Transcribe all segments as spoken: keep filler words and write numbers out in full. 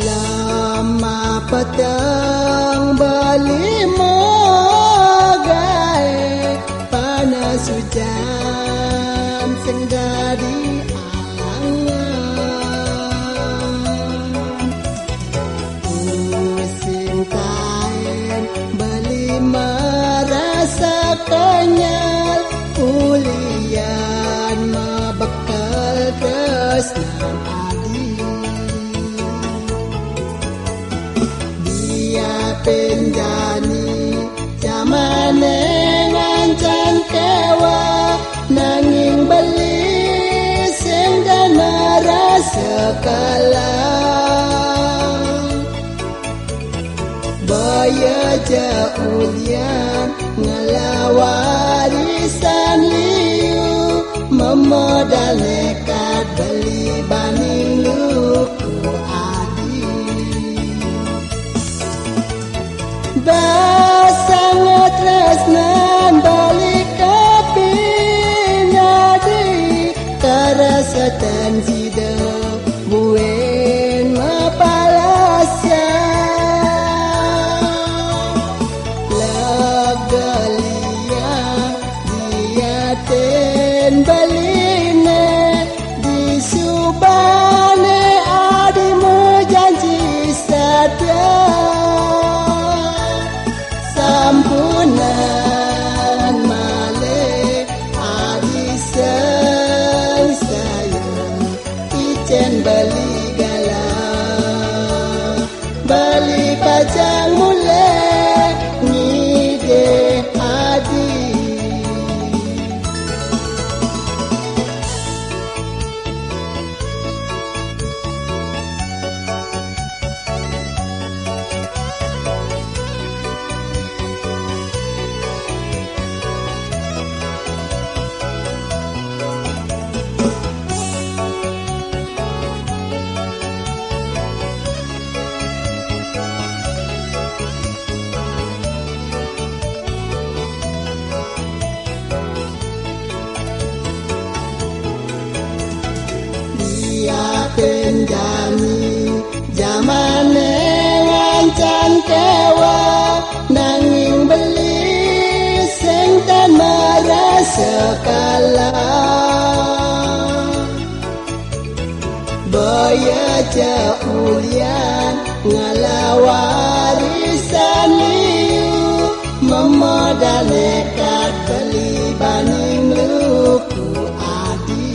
Lama petang beli mogai, panas ujan sing dadi alangan. Musim kain beli merasa kenyal, ulian mebekel tresnan adi. Dia penjani jamane ngancan kewa, nanging beli sing dan merasa kalah. Baya ja ulian ngelawarisan liu, memodal nekat beli baning luku adi. Basangat tresnan beli kapinadi, karasatan sida buin mapalasan. Legalia diaten beline, disubane adi mujanji satia. Sampunan malih adi sangsaya, icen beli gala, beli pacang mulih ngidih adi. Diaten jani jamane ngancan kewa, nanging beli sing tan merasa kalah. Baya ja ulian ngelawarisan liu, memodal nekat beli baning luku adi.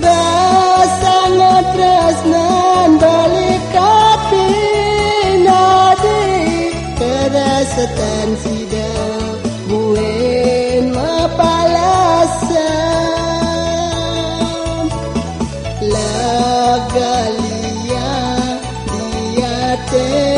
Basangat tresnan beli kapinadi, karasatan sida buin mapalasan. Legalia diaten